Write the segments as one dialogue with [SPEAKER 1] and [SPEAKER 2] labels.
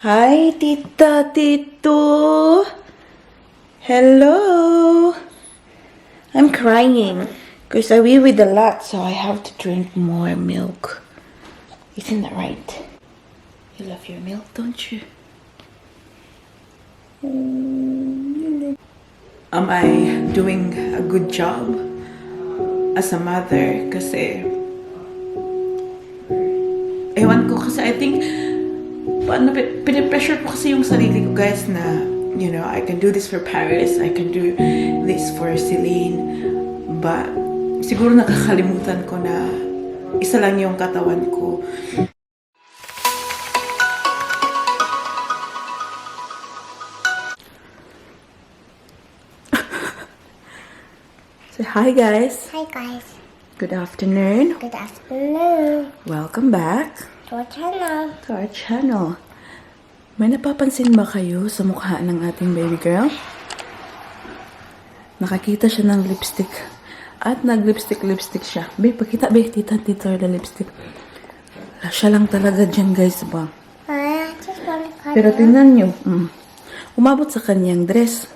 [SPEAKER 1] Hi, Tita, Tito. Hello. I'm crying because I wee with a lot, so I have to drink more milk. Isn't that right? You love your milk, don't you? Oh, you love. Am I doing a good job as a mother? Kasi, ewan ko kasi I think, paano, pinipressure ko kasi yung sarili ko, guys, na, I can do this for Paris, I can do this for Celine, but siguro nakakalimutan ko na isa lang yung katawan ko. Say hi, guys.
[SPEAKER 2] Hi guys,
[SPEAKER 1] Good afternoon.
[SPEAKER 2] Good afternoon.
[SPEAKER 1] Welcome back
[SPEAKER 2] To our channel.
[SPEAKER 1] To our channel. May napapansin ba kayo sa mukha ng ating baby girl? Nakakita siya ng lipstick. At nag-lipstick-lipstick siya. Be, pakita, be, tita, tita, the lipstick. Wala, siya lang talaga dyan, guys, ba?
[SPEAKER 2] I just want to cut
[SPEAKER 1] Pero tingnan nyo, umabot sa kanyang dress.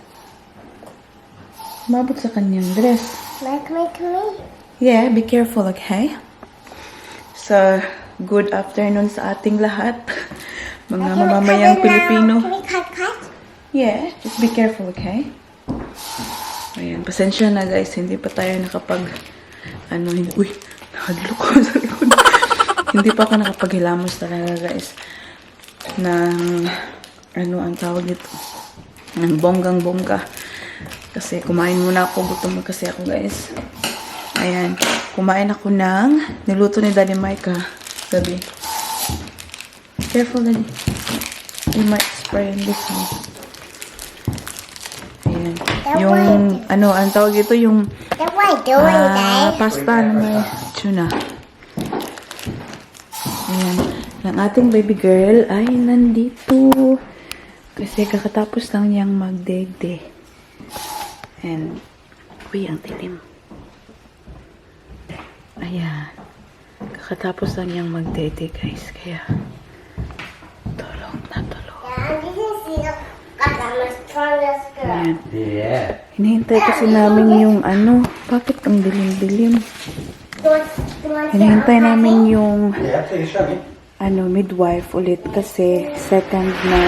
[SPEAKER 1] Umabot sa kanyang dress.
[SPEAKER 2] Like me to me.
[SPEAKER 1] Yeah, be careful, okay? So, good afternoon sa ating lahat. Mga
[SPEAKER 2] Can we
[SPEAKER 1] mamamayang
[SPEAKER 2] cut it now?
[SPEAKER 1] Pilipino.
[SPEAKER 2] Can we cut cut?
[SPEAKER 1] Yeah, just be careful, okay? Ayan, pasensya na, guys, hindi pa tayo nakapag, ano, hindi, uy, nahadlok ko sa likod. Hindi pa ako nakapaghilamos talaga, guys, ng, ano ang tawag dito? Ng bonggang-bongga. Kasi kumain muna ako, gutom kasi ako, guys. Ayan, kumain ako ng niluto ni Daddy Micah gabi. Careful, Daddy. You might spray in this one. Ayan. Yung, ano, ang tawag ito, yung
[SPEAKER 2] Then what you doing, Dad?
[SPEAKER 1] Pasta na may tuna. Ayan. Ang ating baby girl ay nandito. Kasi kakatapos lang niyang magdede. And, uy, ang dilim. Ayan. Kakatapos lang niyang magdede, guys. Kaya, tulog na tulog.
[SPEAKER 2] Yeah, this is the I'm the strongest girl.
[SPEAKER 1] Ayan.
[SPEAKER 3] Yeah.
[SPEAKER 1] Hinihintay kasi namin yung ano, bakit ang dilim-dilim?
[SPEAKER 2] Do you want to
[SPEAKER 1] Hinihintay namin yung
[SPEAKER 3] Yeah, please show me.
[SPEAKER 1] Ano, midwife ulit kasi second na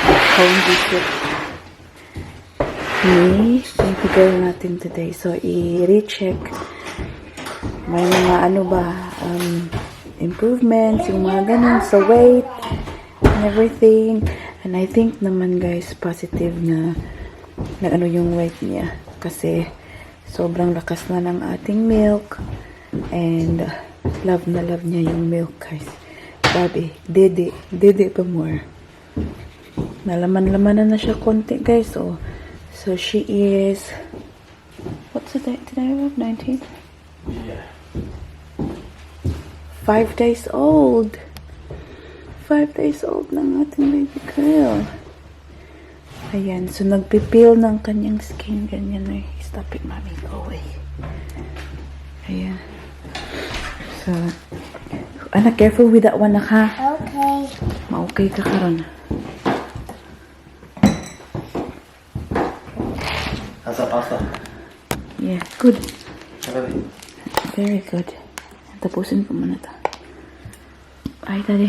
[SPEAKER 1] home visit ni baby girl natin today. So, i-recheck may mga ano ba, improvements, yung mga ganun sa weight and everything. And I think naman, guys, positive na na ano yung weight niya kasi sobrang lakas na ng ating milk and love na love niya yung milk, guys. Grabe, dede, dede pa more. Nalaman-laman na siya konti, guys. So she is, what's the date today? 19th?
[SPEAKER 3] Yeah.
[SPEAKER 1] 5 days old. 5 days old ng ating baby girl. Ayan. So, nagpi-peel ng kanyang skin. Ganyan eh. Stop it, Mommy. Go away. Ayan. So, anak, careful with that one, ha?
[SPEAKER 2] Okay.
[SPEAKER 1] Ma-okay ka karon.
[SPEAKER 3] How's that pasta?
[SPEAKER 1] Yeah, good.
[SPEAKER 3] Hey, baby.
[SPEAKER 1] Very good. Tapusin ko muna to. Ay, Daddy.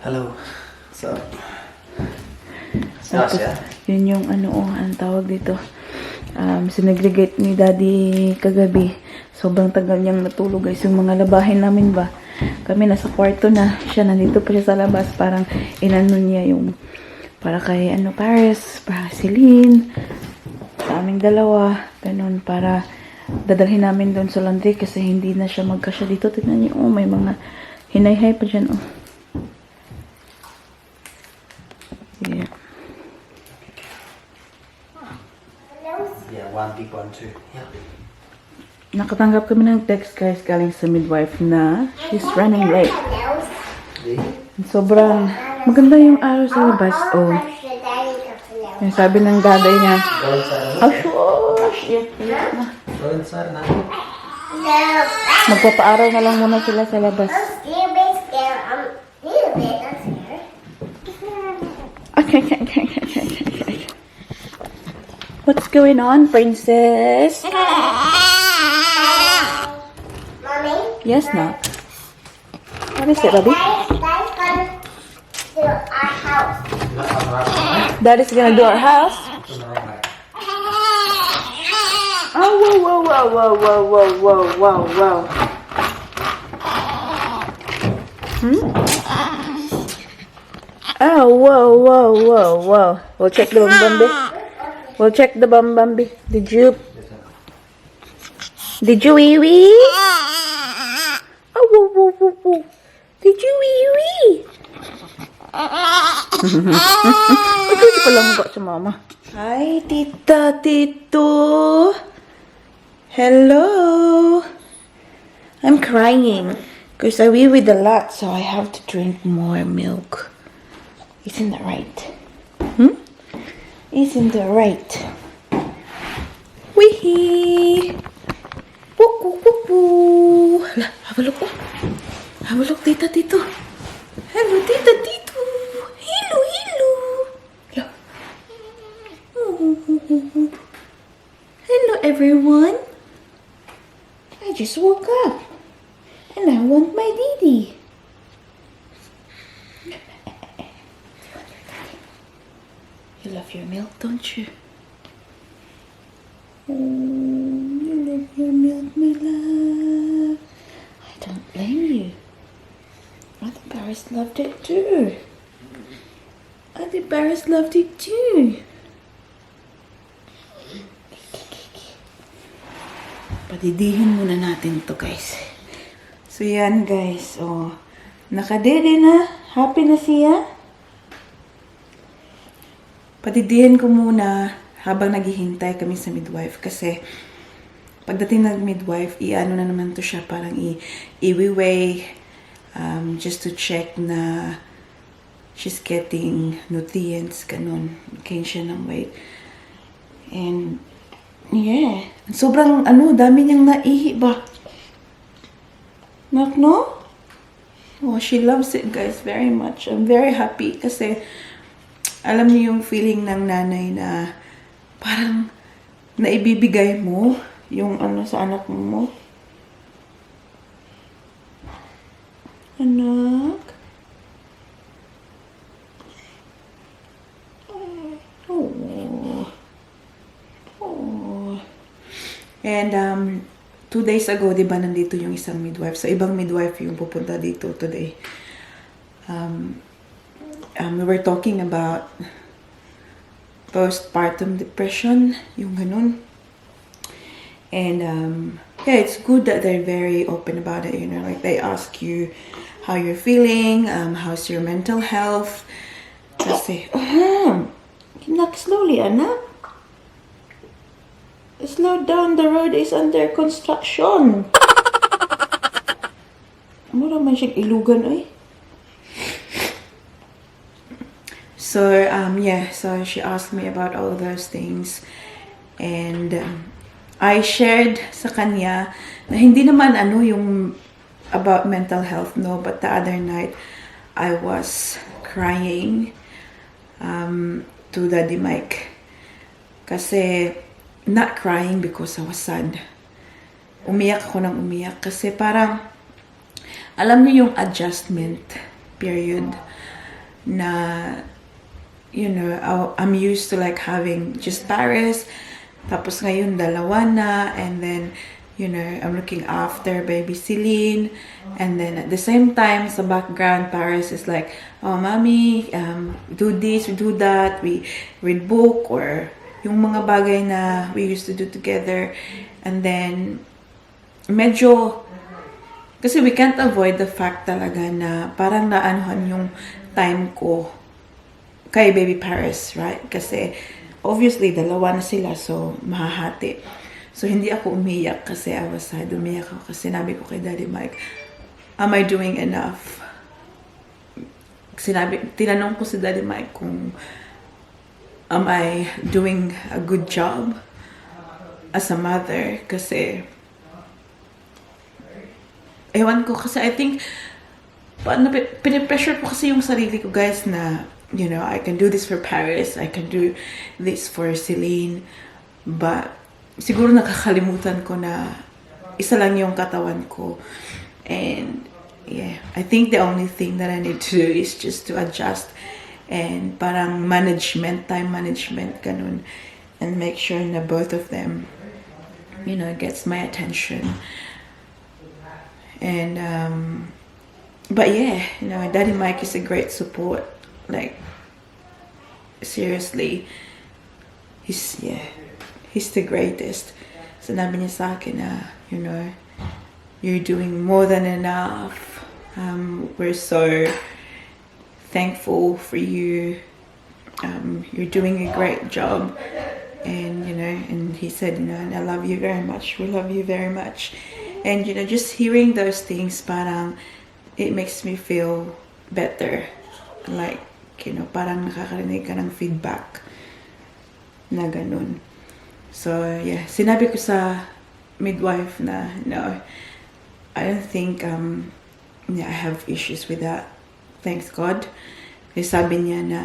[SPEAKER 3] Hello. What's up? It's nice,
[SPEAKER 1] Tapos,
[SPEAKER 3] yeah?
[SPEAKER 1] yun yung ano, oh, ang tawag dito. Sinegregate ni Daddy kagabi. Sobrang tagal niyang natulog, guys. Yung mga labahin namin ba. Kami nasa kwarto na. Siya nandito pa siya sa labas. Parang inano niya yung para kay ano, Paris, para kay Celine. Sa aming dalawa. Ganun, para dadalhin namin doon sa laundry kasi hindi na siya magkasya dito. Tignan niyo, oh, may mga hinayhay pa dyan, oh. Yeah.
[SPEAKER 3] Yeah, one big one too. Yeah.
[SPEAKER 1] Nakatanggap kami ng text, guys, galing sa midwife na she's running late.
[SPEAKER 3] Yeah.
[SPEAKER 1] Sobrang maganda yung araw sa labas. Oh. Yung sabi ng daddy niya,
[SPEAKER 3] Go inside.
[SPEAKER 1] Oh, shush! Yeah, na.
[SPEAKER 3] Go inside now.
[SPEAKER 2] No.
[SPEAKER 1] Magpapaaraw na lang muna sila sa labas.
[SPEAKER 2] I'm scared, bit scared. I'm a little bit. I'm scared.
[SPEAKER 1] Okay. What's going on, princess?
[SPEAKER 2] Mommy?
[SPEAKER 1] Yes, 'nak. What is it, baby?
[SPEAKER 2] Daddy's gonna do our house.
[SPEAKER 3] That's on the right way.
[SPEAKER 1] Daddy's gonna do our house.
[SPEAKER 3] It's on the wrong way.
[SPEAKER 1] Oh, whoa. Oh, whoa. We'll check the bambambi. We'll check the bambambi. Did you wee wee? Oh, whoa. Did you wee wee? Ito pala mukha sa mama. Hi, Tita, Tito. Hello. I'm crying because I wee with a lot, so I have to drink more milk. Isn't that right? Hmm? Isn't that right? Wee! Woo, woo, woo, woo. Hala, have a look. Oh. Have a look, Tita, Tito. Hello, Tita, Tito. Hello, hello. Hello. Oh. Hello, everyone. I just woke up and I want my didi. You want your daddy? You love your milk, don't you? Oh, you love your milk, my love. I don't blame you. Ate Paris loved it too. Ate Paris loved it too. Padidihin muna natin to, guys. So, yan, guys. Oh, nakadede na. Happy na siya. Padidihin ko muna habang naghihintay kami sa midwife kasi pagdating ng midwife, i-ano na naman to siya, parang i-weigh just to check na she's getting nutrients, ganun. Gain siya ng weight. And, yeah. Sobrang, ano, dami niyang naihi ba? 'Nak, no? Oh, she loves it, guys, very much. I'm very happy kasi alam niyo yung feeling ng nanay na parang naibibigay mo yung ano sa anak mo. Anak. Oh. Oh. And 2 days ago, di ba, nandito yung isang midwife. So, ibang midwife yung pupunta dito today. We were talking about postpartum depression, yung ganun. And yeah, it's good that they're very open about it, like they ask you how you're feeling, how's your mental health. Kasi, oh, knock slowly, anak. Slow down, the road is under construction. Mura man siyang ilugan, oy. So, yeah, so she asked me about all those things. And I shared sa kanya na hindi naman ano yung about mental health, no? But the other night, I was crying to Daddy Mike. Kasi, not crying because I was sad. Umiyak ako ng umiyak kasi parang, alam niyo yung adjustment period na I'm used to like having just Paris. Tapos ngayon, dalawa na. And then, I'm looking after baby Celine. And then at the same time, sa background, Paris is like, "Oh, Mommy, do this, we do that, we read book," or yung mga bagay na we used to do together. And then, medyo, kasi we can't avoid the fact talaga na parang naanuhan yung time ko kay baby Paris, right? Kasi obviously dalawa na sila, so mahahati. So hindi ako umiyak kasi I was sad. Umiyak ako kasi sinabi ko kay Daddy Mike, "Am I doing enough?" Sinabi, tinanong ko si Daddy Mike kung am I doing a good job as a mother kasi ewan ko kasi I think paano, pinipressure ko kasi yung sarili ko, guys, na I can do this for Paris, I can do this for Celine, but siguro nakakalimutan ko na isa lang yung katawan ko. And yeah, I think the only thing that I need to do is just to adjust and parang management, time management, ganun. And make sure na both of them gets my attention. And, but yeah, Daddy Mike is a great support. Like, seriously, he's the greatest. Sinabi niya sa akin na, "You're doing more than enough. We're so thankful for you. You're doing a great job." And he said, "And I love you very much. We love you very much." And just hearing those things, parang, it makes me feel better. Like, parang nakakarinig ka ng feedback na ganun. So, yeah, sinabi ko sa midwife na, no, I don't think yeah, I have issues with that. Thanks God. Kasi sabi niya na,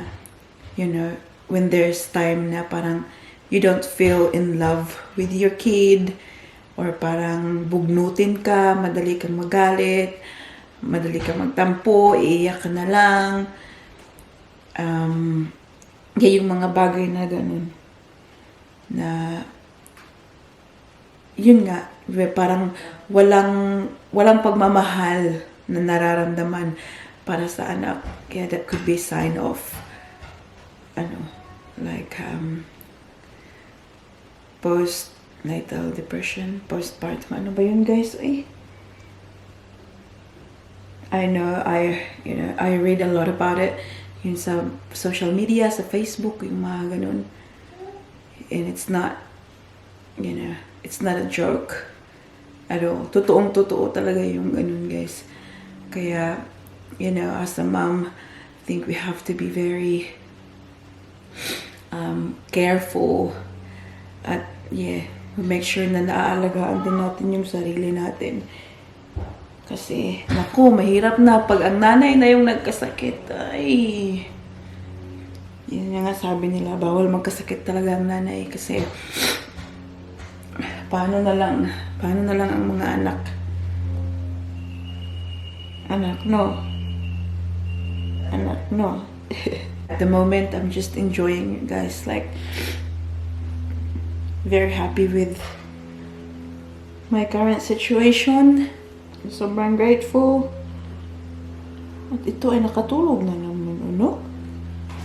[SPEAKER 1] when there's time na parang you don't feel in love with your kid, or parang bugnutin ka, madali kang magalit, madali kang magtampo, iiyak ka na lang. Yeah, yung mga bagay na ganun. Na, yun nga, parang walang pagmamahal na nararamdaman para sa anak. Kaya that could be sign of, ano, like, postnatal depression, postpartum, ano ba yun, guys? Ay, I know, I read a lot about it. Yun sa social media, sa Facebook, yung mga ganun. And it's not a joke at all. Totoong totoo talaga yung ganun, guys. Kaya, as a mom, I think we have to be very careful at, yeah, make sure na naaalagaan din natin yung sarili natin. Kasi, naku, mahirap na pag ang nanay na yung nagkasakit. Ay, yun nga sabi nila, bawal magkasakit talaga ang nanay kasi paano na lang ang mga anak? Anak, no. Anak, no. At the moment, I'm just enjoying it, guys. Like, very happy with my current situation. Sobrang grateful. At ito ay nakatulog na naman, ano?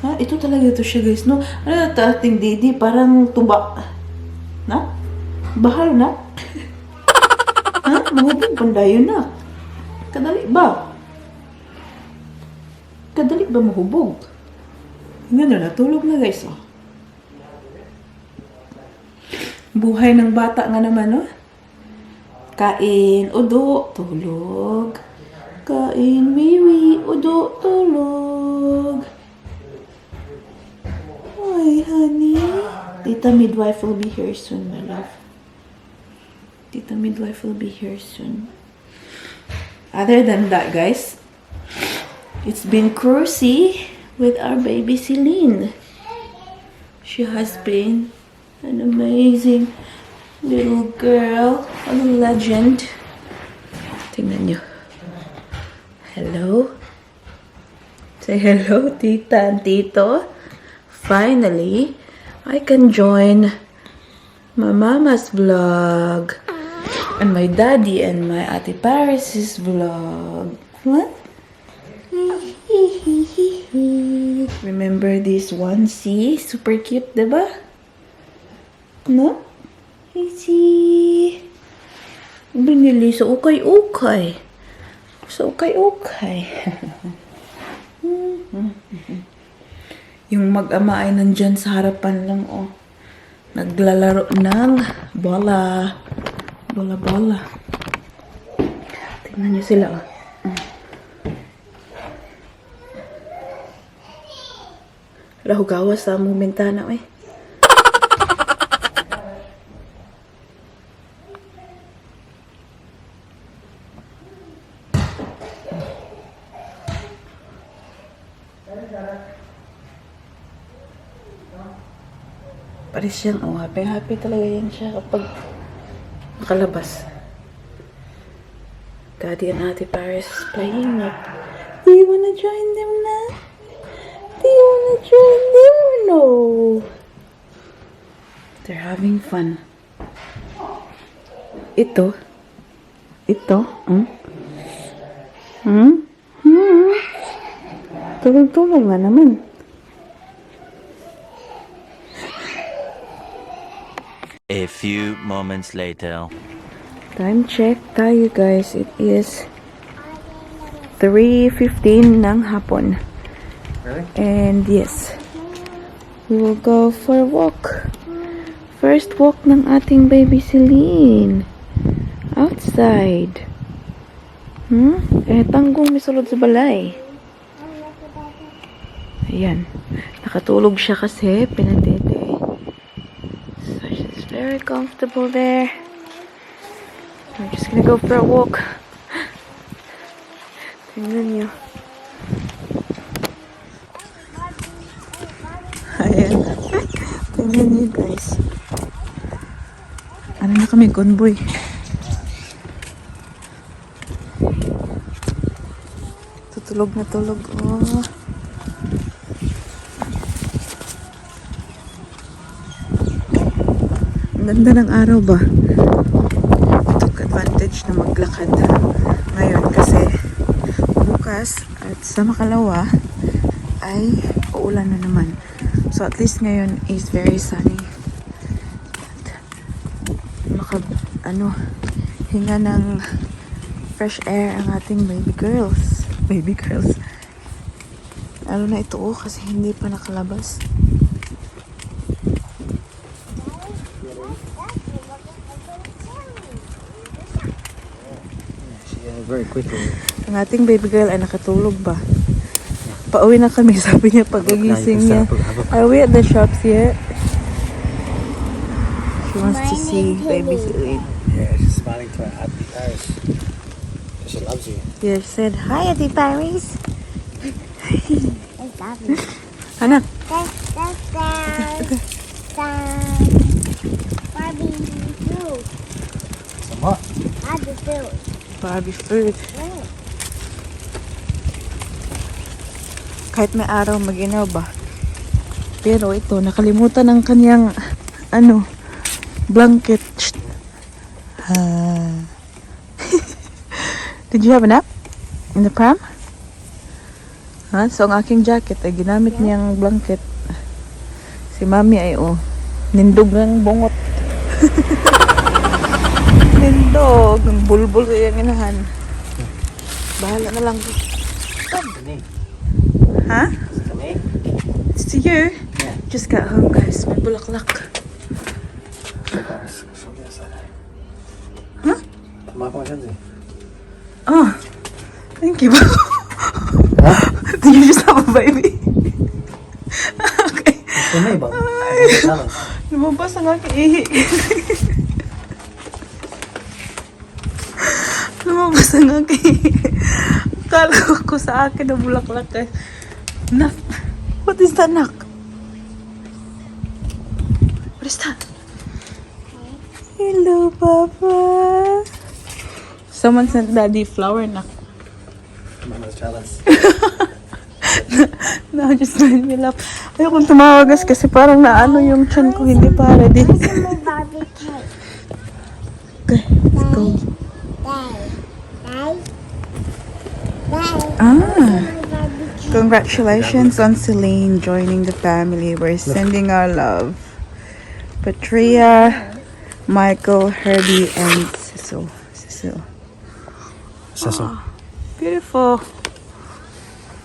[SPEAKER 1] Ha? Ito talaga ito siya, guys, no? Ano na ito, ating didi? Parang tuba. Na? Bahal na? Ha? Mahubog pandayon na. Kadali ba? Kadali ba mahubog? Tingnan nyo, natulog na, guys, oh. Buhay ng bata nga naman, no? Kain, udo, tulog. Kain, wiwi, udo, tulog. Hi, honey. Tita Midwife will be here soon, my love. Tita Midwife will be here soon. Other than that, guys, it's been cruisy with our baby Celine. She has been an amazing little girl, a little legend. Tingnan nyo. Hello? Say hello, Tita and Tito. Finally, I can join my mama's vlog. And my daddy and my Ate Paris's vlog. What? Remember this onesie? Super cute, diba? No? Easy. Binili sa ukay-ukay. Sa ukay-ukay. Yung mag-ama ay nandyan sa harapan lang, oh. Naglalaro ng bola. Bola-bola. Tingnan niyo sila, oh. Rahugawa sa among bintana, eh. Pares siyang, oh, happy happy talaga yan siya kapag nakalabas. Daddy and Ate Paris is playing up. Do you wanna join them na? Do you wanna join them or no? They're having fun. Ito. Ito. Hmm? Tulog-tulog na naman.
[SPEAKER 4] A few moments later.
[SPEAKER 1] Time check tayo, guys. It is 3:15 ng hapon.
[SPEAKER 3] Really?
[SPEAKER 1] And yes, we will go for a walk. First walk ng ating baby Celine. Outside. Eh, tanggong misulod sa balay. Ayan. Nakatulog siya kasi pinatete. So she's very comfortable there. We're just gonna go for a walk. Tingnan niyo. Ayan. Tingnan niyo, guys. Ano na kami, convoy. Tutulog na tulog. Oh. Ang ganda ng araw ba? Took advantage na maglakad ngayon kasi bukas at sa makalawa ay uulan na naman. So at least ngayon is very sunny. At maka ano, hinga ng fresh air ang ating baby girls. Baby girls. Ano na ito, oh, kasi hindi pa nakalabas.
[SPEAKER 3] Yeah, very quickly.
[SPEAKER 1] Ang ating baby girl ay nakatulog ba? Pauwi na kami, sabi niya pagkagising niya. Are we at the shops yet? She wants to see baby Celine.
[SPEAKER 3] Yeah, she's smiling to her Auntie Paris. She loves you.
[SPEAKER 1] Yeah, she said, "Hi, Ate Paris."
[SPEAKER 2] It's Bobby.
[SPEAKER 1] Anak,
[SPEAKER 2] That's Barbie food.
[SPEAKER 3] Some what?
[SPEAKER 2] Barbie food.
[SPEAKER 1] Barbie food.
[SPEAKER 2] Mm.
[SPEAKER 1] Kahit may araw, maginaw ba? Pero ito, nakalimutan ang kanyang, ano, blanket. Shh. Ah. Did you have a nap in the pram? Ha? So, ang aking jacket ay ginamit niyang blanket. Si Mami ay, oh, nindog ng bungot. Nindog. Ang bulbul sa iyang inahan. Bahala na lang.
[SPEAKER 3] To me.
[SPEAKER 1] Ha?
[SPEAKER 3] To me?
[SPEAKER 1] It's to you.
[SPEAKER 3] Yeah.
[SPEAKER 1] Just got home, guys. May bulaklak.
[SPEAKER 3] Paris.
[SPEAKER 1] Huh?
[SPEAKER 3] Huh?
[SPEAKER 1] Oh, thank you. Did you just have a baby? Okay.
[SPEAKER 3] It's for me, but I'm jealous.
[SPEAKER 1] Lumabas ang aking ihi. Lumabas ang aking ihi. Akala ko sa akin na bulaklak eh. Nak. What is that, nak? What is that? Hello, Papa. Someone sent Daddy flower, nak.
[SPEAKER 3] Mama's jealous.
[SPEAKER 1] No, just made me laugh. Ayokong tumawa, guys, kasi parang naano yung chan ko, hindi pa ready.
[SPEAKER 2] Some more Barbie cake.
[SPEAKER 1] Okay, let's go.
[SPEAKER 2] Day. Day. Day.
[SPEAKER 1] Ah.
[SPEAKER 2] More Barbie cake.
[SPEAKER 1] Congratulations on Celine joining the family. We're sending our love. Patria, Michael, Herbie, and Cecil. Cecil.
[SPEAKER 3] Cecil.
[SPEAKER 1] Beautiful.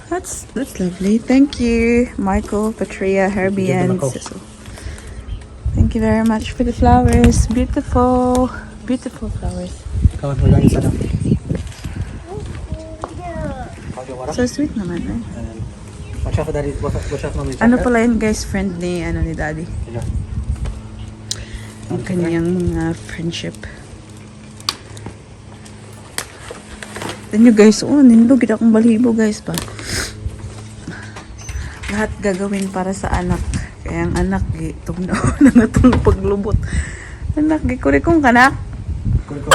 [SPEAKER 1] That's lovely. Thank you, Michael, Patria, Herbie,
[SPEAKER 3] Give them a
[SPEAKER 1] and
[SPEAKER 3] call.
[SPEAKER 1] Cecil. Thank you very much for the flowers. Beautiful, beautiful flowers.
[SPEAKER 3] Come on, we're going inside now. Hold your water.
[SPEAKER 1] So sweet naman, eh.
[SPEAKER 3] And watch out for Daddy. Watch out for Mommy's
[SPEAKER 1] Ano
[SPEAKER 3] jacket.
[SPEAKER 1] pala yun, guys, friend ni, ano, ni Daddy.
[SPEAKER 3] Yeah.
[SPEAKER 1] Ang kanyang mga friendship. Then you guys, oh, nindog akong balahibo, guys, pa. Lahat gagawin para sa anak. Kaya ang anak, gi, tugnaw na nga itong paglubot. Anak, gi, kurikong kanak.
[SPEAKER 3] Good go.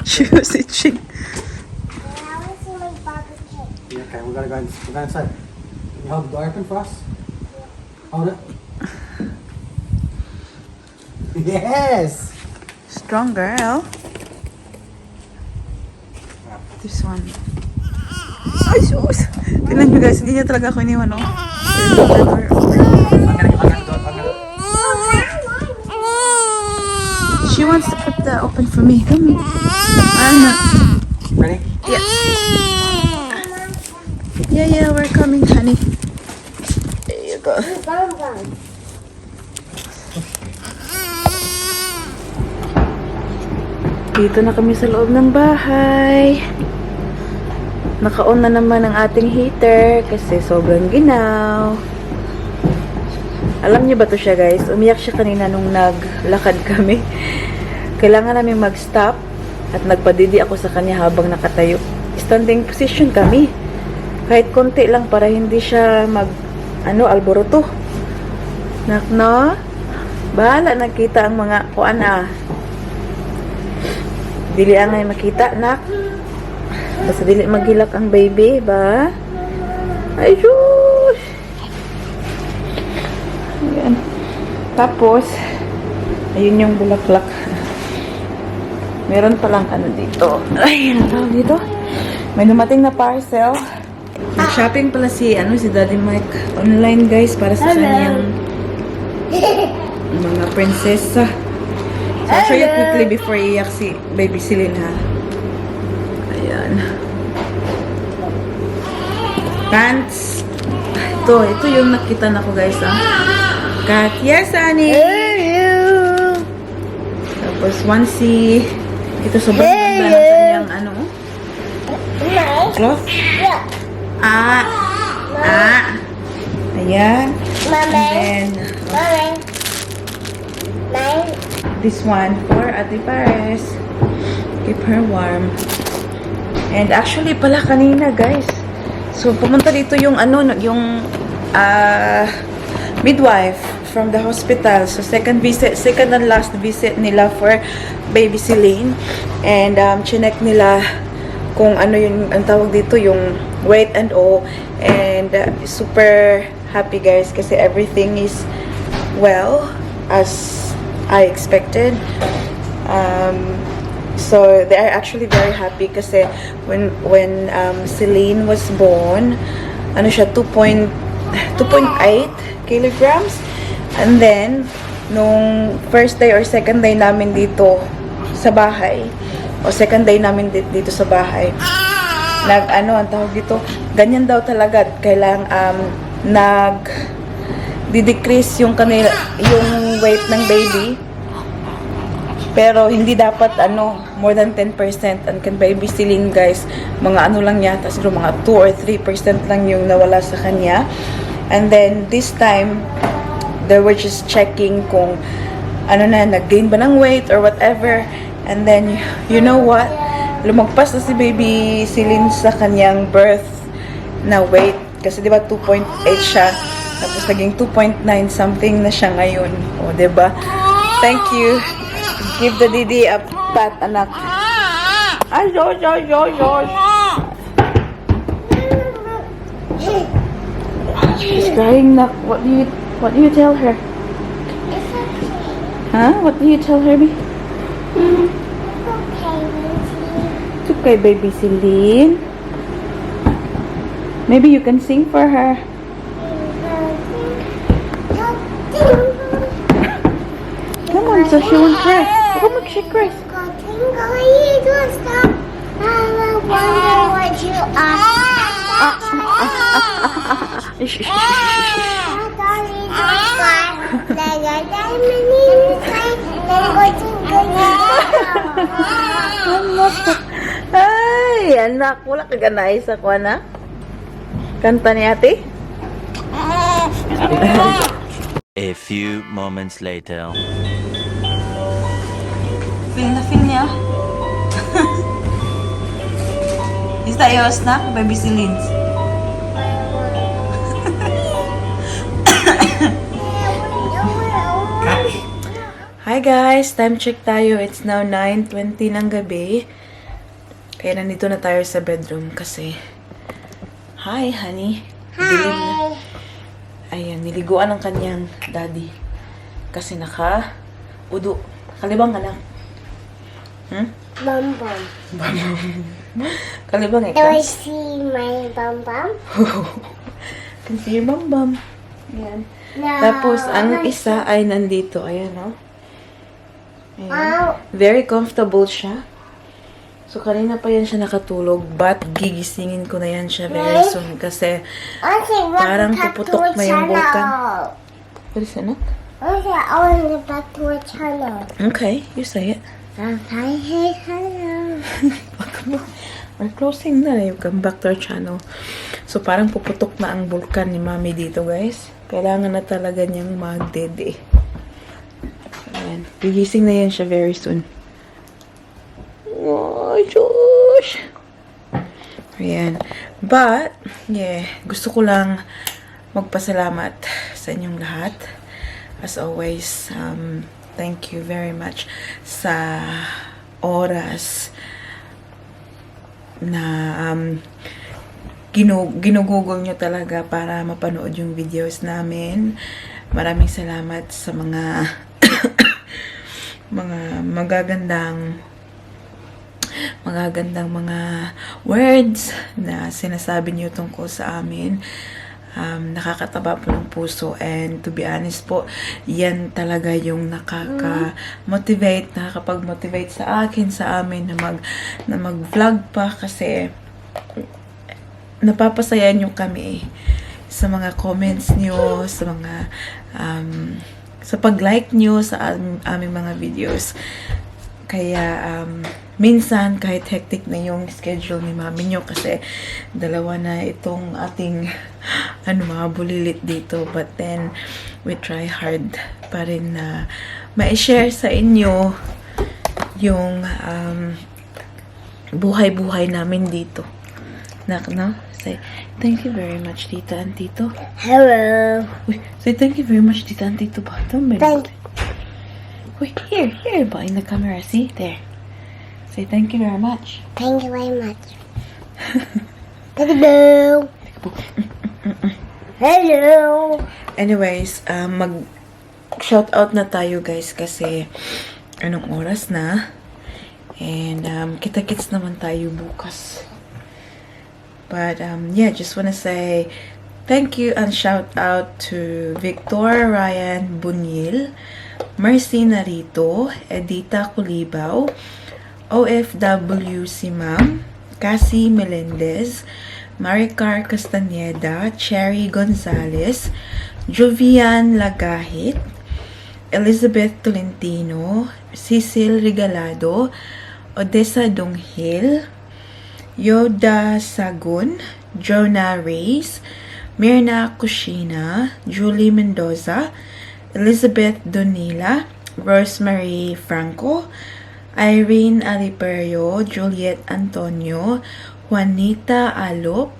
[SPEAKER 1] She was itching.
[SPEAKER 2] I want to see my Barbie cake.
[SPEAKER 3] Yeah, okay, we gotta go. We're going inside. Can you hold the door open for us? Hold it. Yes.
[SPEAKER 1] Strong girl. This one. Ay, sus! Tingnan nyo guys, hindi niya talaga ako iniwan, no?
[SPEAKER 3] I'm gonna do it. I'm gonna.
[SPEAKER 1] She wants to put the open for me. Come here. Ano?
[SPEAKER 3] Ready?
[SPEAKER 1] Yeah. Yeah, we're coming, honey. There you go.
[SPEAKER 2] Bum bum.
[SPEAKER 1] Dito na kami sa loob ng bahay. Naka-on na naman ang ating heater kasi sobrang ginaw. Alam niyo ba to siya, guys? Umiyak siya kanina nung naglakad kami. Kailangan namin mag-stop at nagpadidi ako sa kanya habang nakatayo. Standing position kami. Kahit konti lang para hindi siya mag ano, alboroto. Nak, no? Bahala nakita ang mga kuan ah. Dili angay makita, nak. Basta dili maghilak ang baby, ba? Ay, sus! Ayan. Tapos, ayun yung bulaklak. Meron palang ano dito. Ay, ano tawag dito? May dumating na parcel. Nag-shopping pala si, ano, si Daddy Mike online, guys, para sa kanyang mga prinsesa. So, I'll show you quickly before iyak si baby Celine, ha? Ayan. Pants. Ito yung nakita na ko, guys, ha? Cat. Yes, honey! Tapos, onesie. Ito, sobrang ganda ng kanyang, ano, cloth. Ah! Ah! Ayan. And then, this one for Ate Paris. Keep her warm. And actually pala kanina, guys. So pumunta dito yung ano yung midwife from the hospital. So second visit, second and last visit nila for baby Celine. And chinek nila kung ano yung ang tawag dito, yung weight and all. And super happy, guys, kasi everything is well as I expected. So they are actually very happy kasi when Celine was born, ano siya, 2.2.8 kilograms. And then nung first day or second day namin dito sa bahay, o second day namin dito sa bahay, nag ano ang tawag dito, ganyan daw talaga, kailang nag di-decrease yung kanila yung weight ng baby. Pero hindi dapat ano, more than 10%. And kan baby Celine, guys, mga ano lang yata, siguro mga 2 or 3% lang yung nawala sa kanya. And then this time, they were just checking kung ano na, nag-gain ba ng weight or whatever. And then, you know what? Lumagpas na si baby Celine sa kanyang birth na weight. Kasi di ba 2.8 siya. Tapos naging 2.9 something na siya ngayon. O, di ba? Thank you. Give the didi a pat, anak. Ay, yo, yo, yo, yo. She's crying, nak. What do you tell her?
[SPEAKER 2] It's okay.
[SPEAKER 1] Huh? What do you tell her, Bi?
[SPEAKER 2] It's okay, Lucy.
[SPEAKER 1] It's okay, baby Celine. Maybe you can sing for her. Come on, so she won't cry. Come on, she cries.
[SPEAKER 2] I wonder what you are.
[SPEAKER 1] Shh, shh, shh, shh, shh.
[SPEAKER 2] Like a diamond in the sky. Twinkle, twinkle.
[SPEAKER 1] Ay, anak, wala ka ganay sa kuha na? Kanta ni ate?
[SPEAKER 4] A few moments later.
[SPEAKER 1] Feel na feel niya. Is that yours na, baby Celine's? Hi guys! Time check tayo. It's now 9:20 ng gabi. Kaya nandito na tayo sa bedroom kasi. Hi, honey. Dilim na.
[SPEAKER 2] Hi.
[SPEAKER 1] Ayan, niliguan ng kanyang daddy. Kasi naka udo. Kalibang ka lang.
[SPEAKER 2] Bum bum.
[SPEAKER 1] Kalibang
[SPEAKER 2] Do
[SPEAKER 1] ikaw.
[SPEAKER 2] I see my bum bum?
[SPEAKER 1] Can see your bum bum. Ayan.
[SPEAKER 2] No.
[SPEAKER 1] Tapos, ang isa ay nandito. Ayan, oh. Ayan.
[SPEAKER 2] Wow.
[SPEAKER 1] Very comfortable siya. So, kanina pa yan siya nakatulog. But, gigisingin ko na yan siya very soon. Kasi,
[SPEAKER 2] Okay, welcome
[SPEAKER 1] parang
[SPEAKER 2] back to
[SPEAKER 1] puputok
[SPEAKER 2] our
[SPEAKER 1] na yung vulkan.
[SPEAKER 2] channel.
[SPEAKER 1] What is it, no?
[SPEAKER 2] Okay, I want to go back to our channel.
[SPEAKER 1] Okay, you say it.
[SPEAKER 2] Okay, hey, hello.
[SPEAKER 1] We're closing na. You come back to our channel. So, parang puputok na ang bulkan ni Mami dito, guys. Kailangan na talaga niyang magdede. Ayan. Gigising na yan siya very soon. Oh, Josh! Ayan. But, yeah, gusto ko lang magpasalamat sa inyong lahat. As always, thank you very much sa oras na ginugugol nyo talaga para mapanood yung videos namin. Maraming salamat sa mga magagandang mga words na sinasabi niyo tungkol sa amin. Nakakataba po ng puso and to be honest po, yan talaga yung nakaka-motivate, nakakapag-motivate sa akin, sa amin na mag-vlog pa kasi napapasaya niyo kami sa mga comments niyo, sa pag-like niyo sa aming mga videos. Kaya minsan kahit hectic na yung schedule ni mami nyo kasi dalawa na itong ating ano, mga bulilit dito, but then we try hard pa rin na ma-share sa inyo yung buhay-buhay namin dito. Nak, no? Say, "Thank you very much, Tita and Tito."
[SPEAKER 2] Hello.
[SPEAKER 1] Uy, say thank you very much, Tita and Tito ba? Tama.
[SPEAKER 2] Thank
[SPEAKER 1] Wait, here, here ba? In the camera, see? There. Say thank you very much.
[SPEAKER 2] Thank you very much. Hello. Hello.
[SPEAKER 1] Anyways, mag shout out na tayo, guys, kasi anong oras na? And kita-kits naman tayo bukas. But yeah, just wanna say thank you and shout out to Victor Ryan Bunyil, Mercy Narito, Edita Culibaw, OFW si Ma'am, Cassie Melendez, Maricar Castañeda, Cherry Gonzalez, Jovian Lagahit, Elizabeth Tolentino, Cecil Regalado, Odessa Dunghil, Yoda Sagun, Jonah Reyes, Mirna Kushina, Julie Mendoza, Elizabeth Donila, Rosemary Franco, Irene Aliperio, Juliet Antonio, Juanita Alop,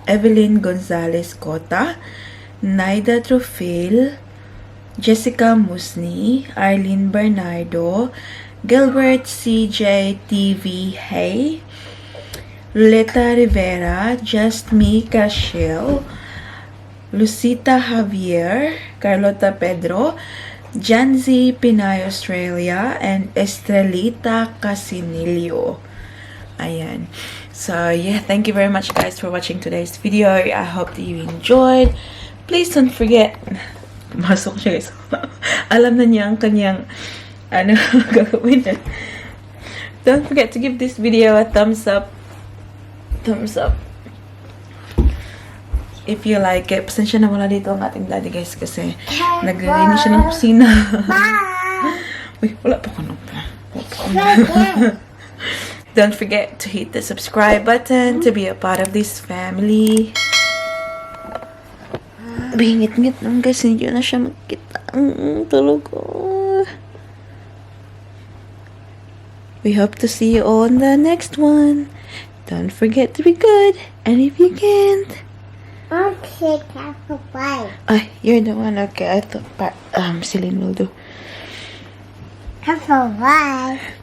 [SPEAKER 1] Evelyn Gonzalez Cota, Naida Trofil, Jessica Musni, Arlene Bernardo, Gilbert CJ TV Hay, Leta Rivera, Just Me Cashel, Lucita Javier, Carlota Pedro, Janzi Pinay Australia, and Estrelita Casinillo. Ayan. So, yeah, thank you very much, guys, for watching today's video. I hope that you enjoyed. Please don't forget. Masok siya, guys. Alam na niya ang kanyang ano, gagawin. Don't forget to give this video a thumbs up. Thumbs up if you like it. Pasensya na wala dito ang ating daddy, guys, kasi naglilinis siya ng kusina.
[SPEAKER 2] Bye.
[SPEAKER 1] Uy, wala pa ko nung pa. Don't forget to hit the subscribe button to be a part of this family. Bingit-ngit lang, guys, hindi na siya magkita. Tulog ko. We hope to see you all in the next one. Don't forget to be good. And if you can't,
[SPEAKER 2] Okay, careful. Bye.
[SPEAKER 1] Ay, you're the one. Okay, I thought Celine will do.
[SPEAKER 2] Have a bye.